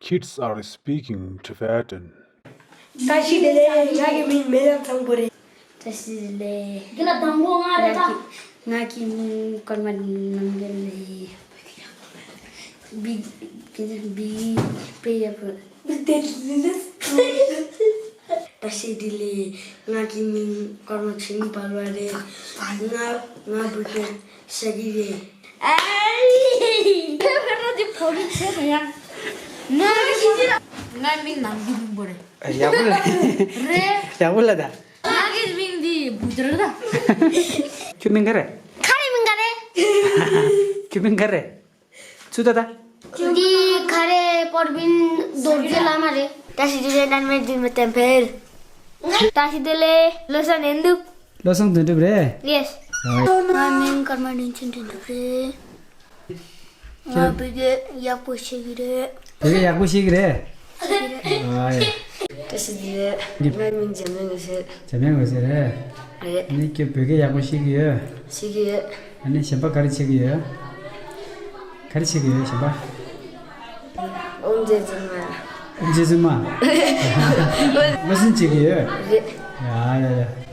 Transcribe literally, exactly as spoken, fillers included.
Kids are speaking Tibetan. བཀྲ་ཤིས་བདེ་ལེགས། ང་གི་མིང་མེ་ལམ་ཚང་པོ་རེད། བཀྲ་ཤིས་བདེ་ལེགས། འདི་ལ་དང་པོ་ང་རེད་ད། ང་གི་ང་གི་མིང་ཀརྨ་རྣམ་རྒྱལ་རེད། བི་བི་པེ་ཡ་པོ། བཀྲ་ཤིས་བདེ་ལེགས། ང་གི་མིང་ཀརྨ་ཆོས་དབྱིངས་དཔལ་བ་རེད། ང་ང་བོད་སྐད་ཤེས་ཀྱི་རེད། ཨ་ལི། ཁྱོད་ཕར་འདི་བོད་སྐད་ཤེས་མི་ཡ། ང་ང་མིང་ནམ་རྒྱུན་མིང་པོ་རེད། ཡག་པོ་ལ། རེད། ཡག་པོ་ལ་ད། ང་གི་མིང་འདི་བུ་དར་ད། ཁྱོད་མིང་ག་རེད། ཁ་རེ་མིང་ག་རེད། ཁྱོད་མིང་ག་རེད། ཚུར་ལྟ་ད། འདི་ཁ་རེ་པོར་བིན་རྡོ་རྗེ་བླ་མ་རེད། བཀྲ་ཤིས་བདེ་ལེགས། ང་མིང་འདི་མི་བསྟན་འཕེལ། བཀྲ་ཤིས་བདེ་ལེགས། བློ་བཟང་དོན་གྲུབ། བློ་བཟང་དོན་གྲུབ་རེད། ཡེས། ང་མིང་ཀརྨ་རིན་ཆེན་དོན་གྲུབ་རེད། ང་བོད་སྐད་ཡག་པོ་ཤེས་ཀྱི་རེད། བོད་སྐད་ཡག་པོ་ཤེས་ཀྱི་རེད། ཨ་ཡ། བཀྲ་ཤིས་བདེ་ལེགས། ང་མིང་འཇམ་དབྱངས་དངོས་གྲུབ། འཇམ་དབྱངས་དངོས་གྲུབ་རེད། རེད། ཨ་ནི་ཁྱོད་བོད་སྐད་ཡག་པོ་ཤེས་ཀྱི་ཡོད། ཤེས་ཀྱི་ཡོད། ཨ་ནི་གཞན་པ་ག་རེ་བྱེད་ཀྱི་ཡོད། ག་རེ་བྱེད་ཀྱི་ཡོད་གཞན་པ། དབུ་འབྱེད་རྫུན་མ། དབུ་འབྱེད་རྫུན་མ། སློབ་གསེང་བྱེད་ཀྱི་ཡོད། རེད། ཡ་ཡ་ཡ།